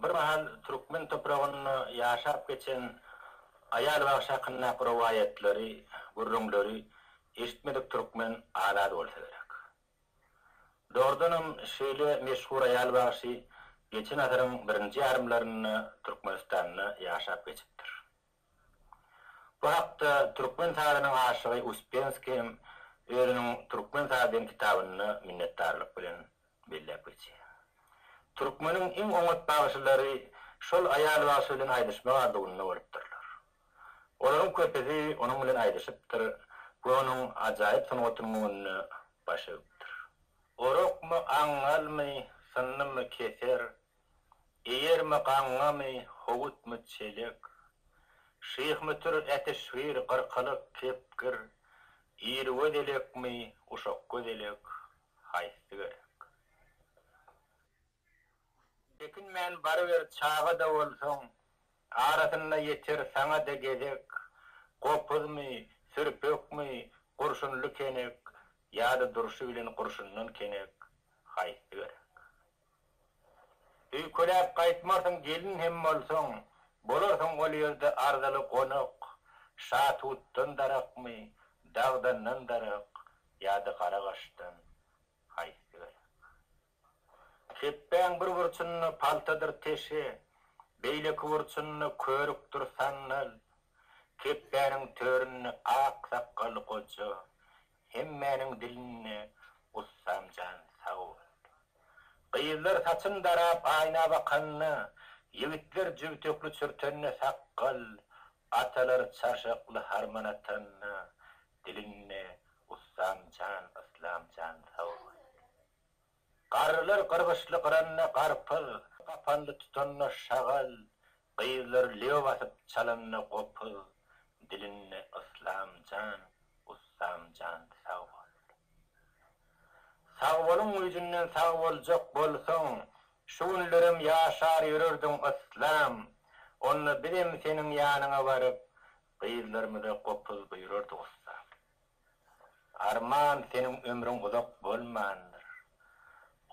Bir mahal türkmen topragynda ýaşap geçen aýal bagşy hakyndaky rowaýatlary, gürrüňleri eşitmedik türkmen az-az bolsa gerek. Dogrudanam, şeýle meşhur aýal bagşy geçen asyryň birinji ýarymlarynda Türkmenistanda ýaşap geçipdir. Bu hakda türkmen sazynyň aşygy Uspenskiý hem özüniň Türkmen sazy diýen kitabynda minnetdarlyk bilen belläp geçýär. Türkmeniň iň oňat bagşylary şol aýal bagşy bilen aýdyşmak arzuwynda bolupdyrlar. Olaryň köpüsi onuň bilen aýdyşypdyr we onuň ajaýyp sungatynyň öňünde baş egipdir. Orakmy, aňňalmy, syndymy, keser, Eýermi, gaňňamy, howutmy, çelek, Şyhmütür, ätişgir, gyrkylyk, kepgir, Irigöz elekmi, uşakgöz elek, haýsy gerek? Çekinmän baryber çaga-da bolsaň, Arasynda ýeter saňa-da gezek, Gopuzmy, sürpekmi, gurşunly kenek, Ýa-da durşy bilen gurşundan kenek, haýsy gerek? Öýkeläp gaýtmarsyň gelin hem bolsaň, Bolarsyň ol ýerde arzyly gonak, Şatutdan darakmy, dagdandan darak, Ýa-da gara gaşdan, haýsy gerek? Kepbäň bir burçunda paltadyr teşe, Beýleki burçunda körükdir sandal, Kepbäniň töründe ak sakgally goja, Hemmäniň dilinde Ussam jan sag bol. Gyzlar saçyn darap aýna bakanda, Ýigitler jübtekli çürtende sakgal, Atalar çarşakly harman atanda, Dilinde Ussam jan, Yslam jan sag bol. Garrylar gyrgyçly gyranda garpyz, Gapanly tutanda şagal, Gyzlar leo basyp çalanda gopuz, Dilinde Yslam jan, Ussam jan sag bol. Sagboluň güýjünden sag boljak bolsaň, Şu günlerem ýaşar ýörerdiň Yslam. Onda bizem seniň ýanyňa baryp, Gyzlarymyza gopuz buýrardyk ussam. Arman seniň ömrüň uzak bolmandyr.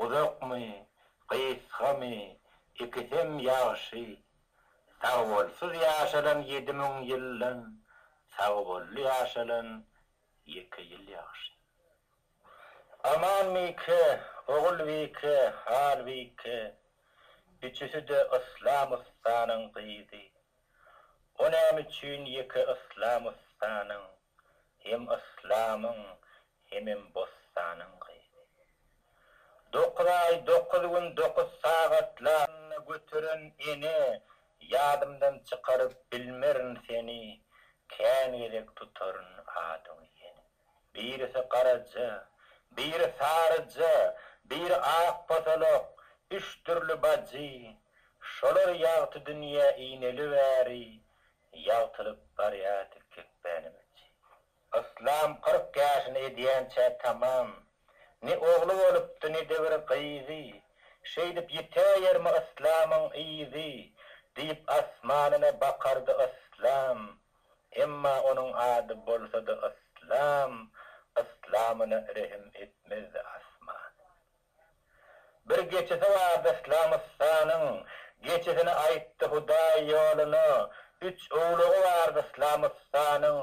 Uzakmy, gysgamy, ikisem ýagşy. Sagbolsuz ýaşalan 7000 ýyldan, Sagbolly ýaşalan Ýeke ýyl ýagşy. Amanbike, Ogulbike, Halbike, üçüsi-de Yslam ussanyň gyzy. O näme üçin ýeke Yslam ussanyň, hem Yslamyň, hemem Bossanyň gyzy? Dokuz aý, dokuz gün, dokuz sagatlap göteren ene, ýadymdan çykaryp bilmerin seni, kän gezek tutaryn adyňy ýene. Birisi garaja, biri saryja, biri ak posalak, üç dürli bajy, şolar ýagty dünýä ineli bäri ýagtylyp barýardy kepbäniň içi. Yslam 40 ýaşyny edýänçä tamam, ne ogly bolupdy, ne-de bir gyzy. Şeýdip ýitäýermi yslamyň yzy? diýip asmanyna bakardy Yslam. Emma onuň ady bolsa-da Yslam, yslamyna rehim etmezdi asman. Bir geçisi bardy Yslamystanyň, Geçisini aýtdy Hudaý ýoluna. Üç owlagy bardy Yslamystanyň,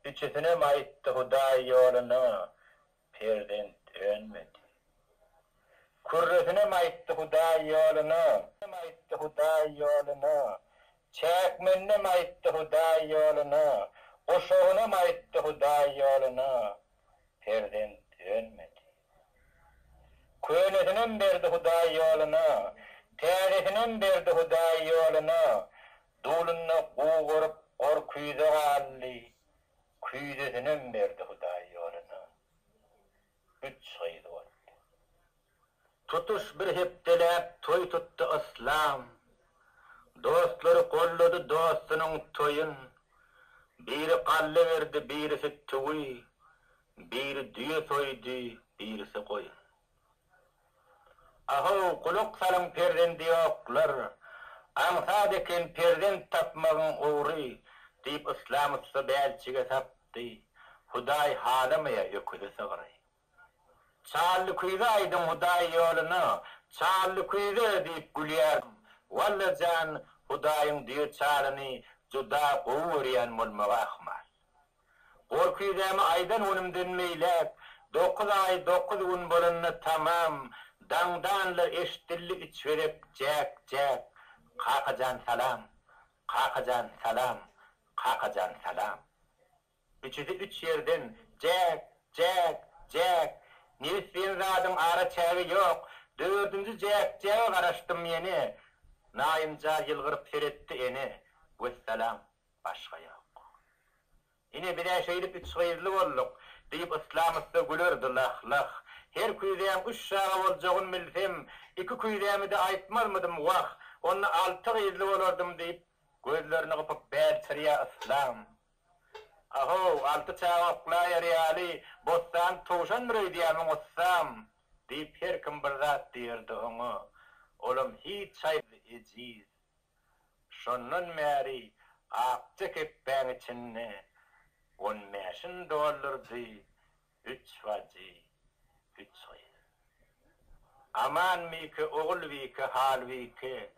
Üçüsinem aýtdy Hudaý ýoluna. Perzent önmedi. Kürresinem aýtdy Hudaý ýoluna. Aýtdy Hudaý ýoluna. Çäkmeninem aýtdy Hudaý ýoluna. Guşagynam aýtdy Hudaý ýoluna. Perzent önmedi. Könesinem berdi Hudaý ýoluna, Täzesinem berdi Hudaý ýoluna. Dulunda gugaryp gor küýze galdy, Küýzesinem berdi Hudaý ýoluna. Üç gyzy boldy. Tutuş bir hepdeläp toý tutdy Yslam. Dostlary gollady dostunyň toýun. Biri galla berdi, birisi tüwi, Biri düýe soýdy, birisi goýun. Ahow, gulak salyň perzendi ýoklar, Aňsat eken perzent tapmagyň ugry, Diýip Yslam ussa bälçige sapdy, Hudaý halamaýar öküzi sygry. Çally küýze aýdyň Hudaý ýoluna, Çally küýze diýip gülýär. Walla jan, Hudaýyň düýe çalyny juda gowy görýän bolmagy ahmal. Gorküýzämi aýdan günümden beýläk, dokuz aý dokuz gün bolanda tamam, daňdanlar eşdildi üç gezek jäk-jäk, Kakajan salam, Kakajan salam, Kakajan salam. Üçüsi üç ýerden, Jäk, jäk, jäk. Nebis diýen zadyň ara-çägi ýok. Dördünji jäk-jäge garaşdym ýene. Naýynjar ýylgyryp seretdi ene. Wessalam, başga ýok. Ine, biz-ä şeýdip üç gyzly bolduk, diýip, Yslam ussa gülerdi lah-lah. Her küýzäň üç çaga boljagyn bilsem, iki küýzämi-de aýtmazmydym, wah, onda alty gyzly bolardym, diýip, gözlerini gypyp bälçirýär Yslam. Ahow, alty çaga oklaýar ýaly, bossan towşandyr öýdýärmiň, ussam? diýip, her kim bir zat diýerdi oňa. Olam hiç haýsy ejiz. Şondan bäri akja kepbäň içinde on bäşin doldurdy, Üç bajy, üç gyz. Amanbike, Ogulbike, Halbike.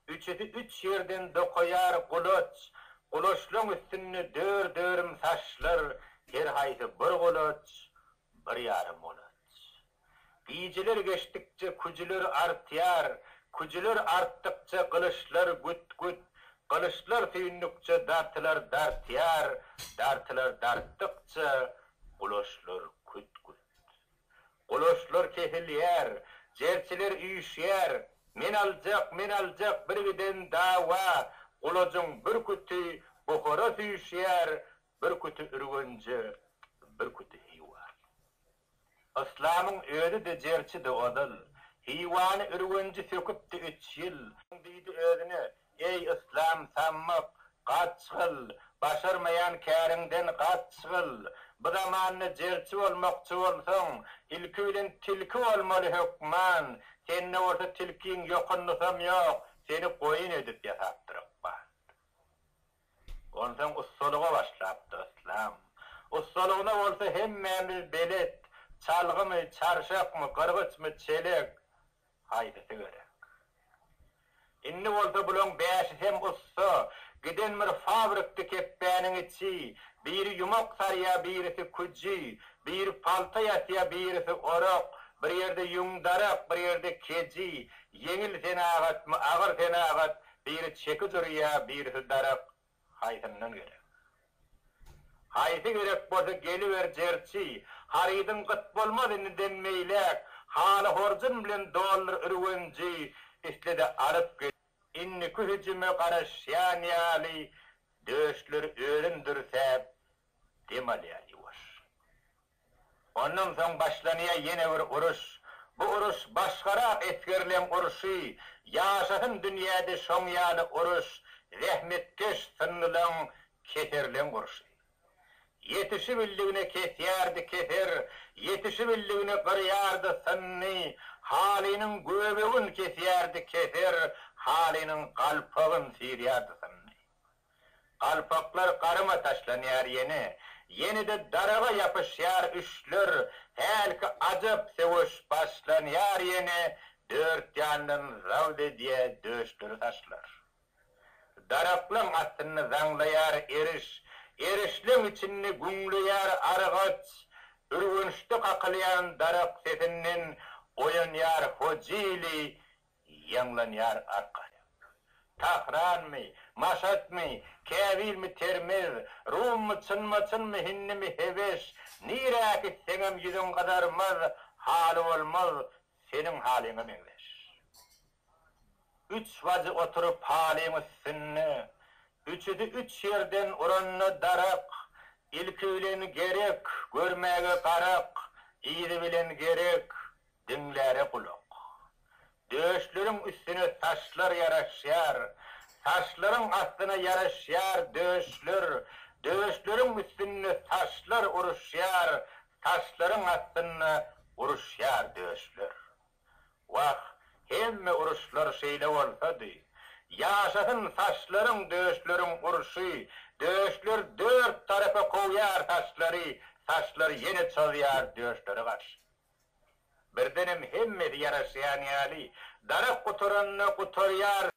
Üçüsi üç ýerden dokaýar gulaç, Gulaçlaň üstünde dör-dörüm saçlar, Her haýsy bir gulaç, bir ýarym gulaç. Gijeler geçdikçe küjüler artýar, Küjüler artdykça gylyçlar güt-güt, Gylyçlar süýndükçe dartylar dartýar, Dartylar dartdykça Gulaçlar küt-küt. Gulaçlar kesilýär, jerçiler üýşýär, Men aljak, men aljak birgiden dawa, Gulajyň bir küti Buhara süýşýär, bir küti Ürgenje, bir küti Hywa. Yslamyň özi-de jerçidi ozal, Hywany, Ürgenji söküpdi üç ýyl. Diýdi özüne, Eý, yslam samyk, gaçgyl, başarmaýan käriňden gaçgyl. Bu zamanda jerçi bolmakçy bolsaň, ilki bilen tilki bolmaly hökman. Sende bolsa tilkiň ýokundysam ýok, seni goýun edip ýasapdyr ykbal. Onsoň ussalyga başlapdy yslam. Ussalygyna bolsa hemmämiz belet, çalgymy, çarşakmy, gyrgyçmy, çelek, Haýsysy gerek? Indi bolsa bulaň bäşisem ussa, giden bir fabrikdi kepbäniň içi, biri ýumak sarýa, birisi küji, biri palta ýasýa, birisi orak, bir ýerde ýüň darak, bir ýerde keji, ýeňil senagatmy, agyr senagat, biri çekiç urýa, birisi darak, Haýsyndan gerek? Haýsy gerek bolsa geliber jerçi, Harydyň gyt bolmaz indiden beýläk, Haly horjun bilen doldur Ürgenji, Isle-de alyp gel. Indiki hüjüme garaşýan ýaly, Döşleri özün dürsäp, dem alýar ýuwaş. Ondan soň başlanýar ýene bir uruş. Bu uruş başgarak esgerleň urşy, Ýaşasyn dünýäde şoň ýaly uruş, Zähmetkeş synnylaň, keserleň urşy. Ýetişibildigine kesýärdi keser, Ýetişibildigine gyrýardy synny, Halynyň göbegin kesýärdi keser, Halynyň galpagyn syrýardy synny. Galpaklar garyma taşlanýar ýene, Ýene-de daraga ýapyşýar üçler, Hälki ajap söweş başlanýar ýene, Dört ýandan zabt edýär döşleri saçlar. Daraklaň astynda zaňlaýar eriş, Erişleň içinde güňleýär argaç, Ürgençde kakylýan darak sesinden Oýanýar Hojili Ýaňlanýar arka. Tahranmy, Maşatmy, Käbilmi, Termez, Rummy, Çynma-çynmy, Hindimi, Hebeş, nirä gitseňem ýüzüň gyzarmaz, haly bolmaz seniň halyňa meňzeş. Üç bajy oturyp halyň üstünde, Üçüsi üç ýerden uranda darak, Ilki bilen gerek görmäge garak, Yzy bilen gerek Diňläre gulak. Döşleriň üstüne saçlar ýaraşýar, Saçlaryň astyna ýaraşýar döşler, Döşleriň üstünde saçlar uruşýar, Saçlaryň astynda uruşýar döşler. Wah, hemme uruşlar şeýle bolsady! Ýaşasyn saçlaryň, döşleriň urşy, Döşler dört tarapa kowýar saçlary, Saçlar ýene çozýar döşlere garşy. Birdenem hemmesi ýaraşýan ýaly, darak gutaranda gutarýar.